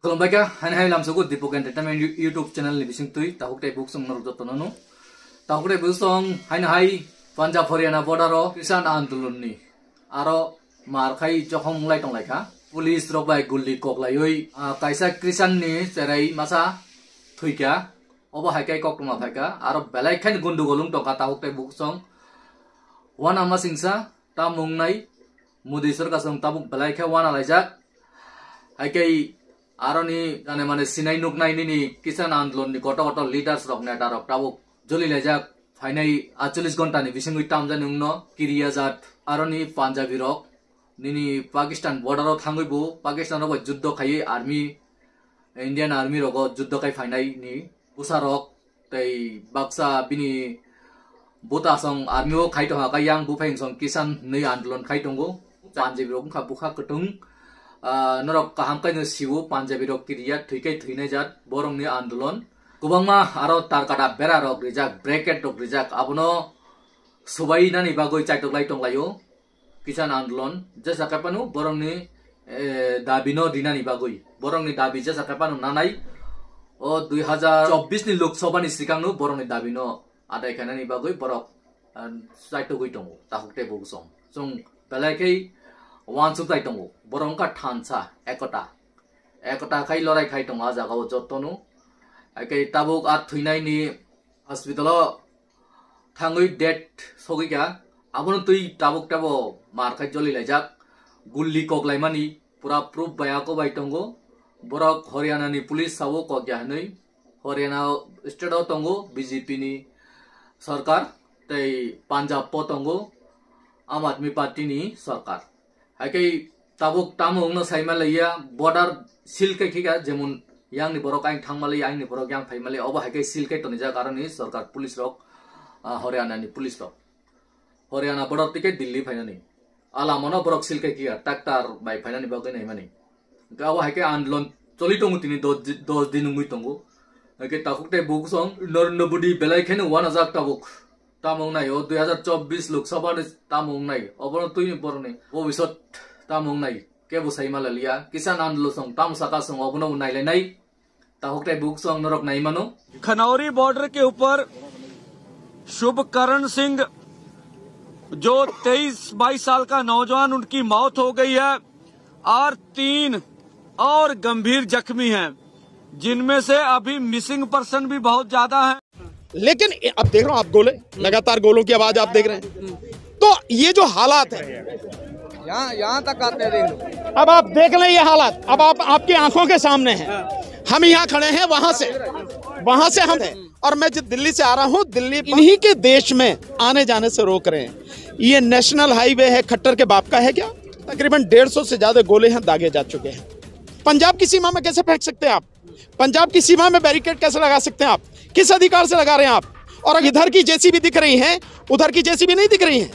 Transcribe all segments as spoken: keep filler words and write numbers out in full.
Khulumbai kha, haino hai lamsogo Deepak Entertainment You-, YouTube channel ni bising twi, tahuk tei buk song norok joto no no. Tahuk tei buk song, haino hai Punjab Haryana border o Kisan Andolon ni aro mar khai jokhom wng lai tong lai kha. Police rok bai gulli kok laiwi, ah, kaisa Kisan ni cherai masa thwi kha. Obo hai khe koktwma phai kha, aro belai khe gundugol wng tong kha tahuk tei buk song. Wana masingsa, tamo wngnai, Modi sorkar song tabuk belai khe wana laijak. Hai khe aroni jane mane sinai nuknai nini Kisan Andolon ni koto koto leaders rok, neta rok tabuk joli laijak. Phainai atchollish ghonta ni bisingwi tamjani wngno kiriya jat aroni Punjabi rok nini Pakistan border o thangwi bo Pakistan rok bai juddo khaiwi army, Indian army rogo juddo khai phainai ni bwsa rok tei baksa bini buta song army o khai tongkha, khe yang buphai song Kisan hinwi andolon khai tongo. Punjabi rok wngkha bwkha kwtwng, ah, norok kaham khe no siwo, Punjabi rok kiriya thwi khe thwinai jat borok ni andolon. Kwbangma aro tarkada bera rok rijak, bracket rok rijak, abono subai nani bagwi chaitok lai tong laio. Kisan Andolon jesa khe phano borokni, eh, dabino rinani bagwi, borokni dabi jesa khe phano nanai. O dui hazar chobbish ni Lok Sabha ni sikangno borokni dabino adai khainani bagwi borok, ah, chaitugwi tongo, tahuk tei buk song. Chwng belai khe uansuk tai tongo. Borok wngkha thansa, ekota. Ekota khai lorai khai tongo ah jagao jotono. Hai khe tabuk ah thwinaini hospital o thangwi date sogwi kha. Abono twi tabuk tebo mar khai joli laijak. Gulli kok laimani pura proof bai ako bai tongo. Borok Haryana ni police sao kok ya hinwi. Haryana state o tongo B J P ni sarkar, tei Punjab o tongo Aam Aadmi Party ni sarkar. Hai khe tabuk tamo wngno saima laiya, border seal khe khika, jemon yang ni borok ayang thangma laiya, ayang ni borok yang phaima laiya, obo hai khe seal khe tonijak aroni sarkar police rok, ah, Haryana ni police rok. Haryana border tike Delhi phainani. A lama no borok seal khe khika, tractor bai phainani bagwi naimani. Hwnkhe abo hai khe andolon choli tongo tini dos di-, dos din wngwi tongo. Hwnkhe takhuk tei bukhuk song Narendra Modi belai kheno uanajak tabuk. Tamo wngnai o dui hazar chobbish Lok Sabha ni tamo wngnai. Obono twi borokni bobisot tamo wngnai. Kebo sai malaliya. Kisan Andolon song tamo saka song obono nailainai. Takhuk tei bukhuk song norok nai mano. Khanauri border के ऊपर शुभकरण सिंह, जो तेईस बाईस साल का नौजवान, उनकी मौत हो गई है और तीन और गंभीर जख्मी हैं, जिनमें से अभी मिसिंग पर्सन भी बहुत ज्यादा हैं। लेकिन अब देख रहे हो आप, गोले, लगातार गोलों की आवाज आप देख रहे हैं। तो ये जो हालात है, यहाँ, यहाँ तक आते हैं, देख लो। अब आप देख लें ये हालात, अब आप, आपकी आंखों के सामने हैं। हम यहाँ खड़े हैं, वहां से, वहां से हम हैं। और मैं जो दिल्ली से आ रहा हूँ, दिल्ली इन्हीं के देश में आने जाने से रोक रहे हैं। ये नेशनल हाईवे है, खट्टर के बाप का है क्या? तकरीबन डेढ़ सौ से ज्यादा गोले हैं, दागे जा चुके हैं। पंजाब की सीमा में कैसे फेंक सकते हैं आप? पंजाब की सीमा में बैरिकेड कैसे लगा सकते हैं आप? किस अधिकार से लगा रहे हैं आप? और अब इधर की जेसीबी दिख रही है, उधर की जेसीबी नहीं दिख रही है,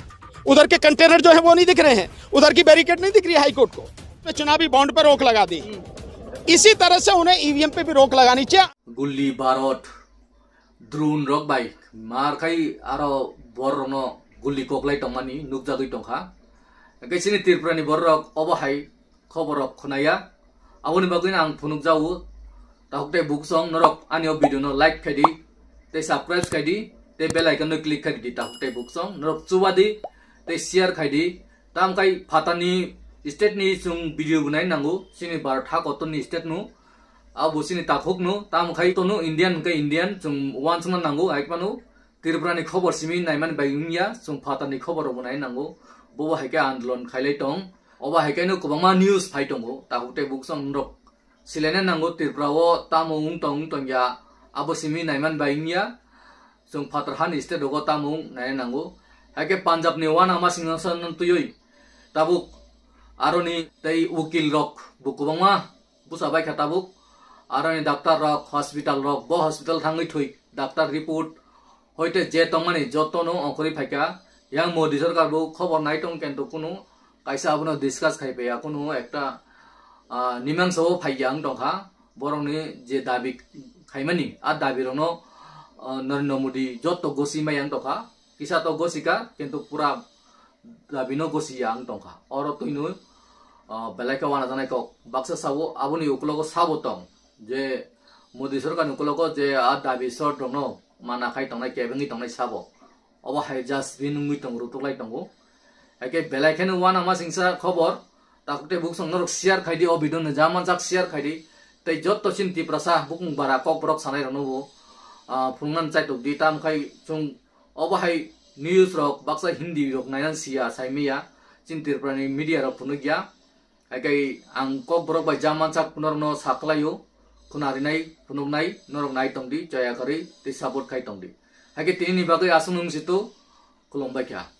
उधर के कंटेनर जो है वो नहीं दिख रहे हैं, उधर की बैरिकेड नहीं दिख रही है हाई कोर्ट को। पे चुनावी बॉन्ड पर रोक लगा दी। इसी तरह से उन्हें ईवीएम पे भी रोक लगानी चाहिए। Gulli barot, drone rok bai mar khai aro borokno gulli koklai tongmani nukjagwi tongkha. Hwnkhe chini Tripura ni borok obo hai khobor rok khwnaya. Aboni bagwi ang phunukjago. Takhuk tei bukhuk song norok ani o video no like khaidi, tei subscribe khaidi, tei bell icon no click khaidi. Takhuk tei bukhuk song norok chubadi, tei share khaidi. Tamkhai phatani state ni chwng video bo nai nango, chini Bharat ha kotor ni state no. Abo chini takhuk no, tamkhai tono Indian hwnkhe Indian, chwng uansukna nango, hai phano Tripura ni khobor simi naimani bai wngya, chwng phatar ni khobor rokbo nai nango. Bobo hai khe andolon khailai tong. Obo hai khe no kwbangma news phai tongo. Takhuk tei bukhuk song norok silaina nango Tripura o tamo wng tong, wng tong ya, abo simi naimani bai wngya. Chwng phatar hani state rogo tamo wng nai nango. Hai khe Punjab ni uanama singsa no twiwi tabuk aroni tei ukil rok bo kwbangma bwsa bai kha tabuk. Aroni doctor rok, hospital rok, bo hospital thangwi thwi, doctor report, hoite je tongmani jotono ongkhorwi phaikha. Yang Modi sarkar bo khobor nai tong, kintu kunu kaisa abono discuss khai paiya, kunu ekta, ah, mimangsa o phaiya wng tongkha. Borokni je dabi khaimani, a dabi rokno, ah, Narendra Modi jotto gosi maya wng tongkha. Kisa to gosika, kintu pura dabino gosi ya wng tongkha. Oro twino Ah, belai khe uanajaknai kok. Baksa sabo, aboni ukulogo sabo tong. Je Modi sorkarni ukulogo je a dabi short rokno mana khai tongnai, kebengwi tongnai sabo. Obo hai just bini wngwi tongo, rutuklai tongo. Haikhe belai kheno uanama singsa khobor. Takte buksong norok share khaidi, o video no jamanjak share khaidi. Tei jotto chini Tiprasa bukung bara kokborok sanai rokno bo, ah, phunuknani chaitok di, tamkhai chwng obo hai news rok baksa Hindi rok nainan siya, saimiya, chini Tripura ni media rok phunukya. Haikhe ang kokborok bai jamanjak norokno saklaio, khunarinai, phunuknai, norok nai tongdi, choya kwrwi tei support khai tongdi. Haikhe tinini bagwi aswk nung situ, khulumbai kha.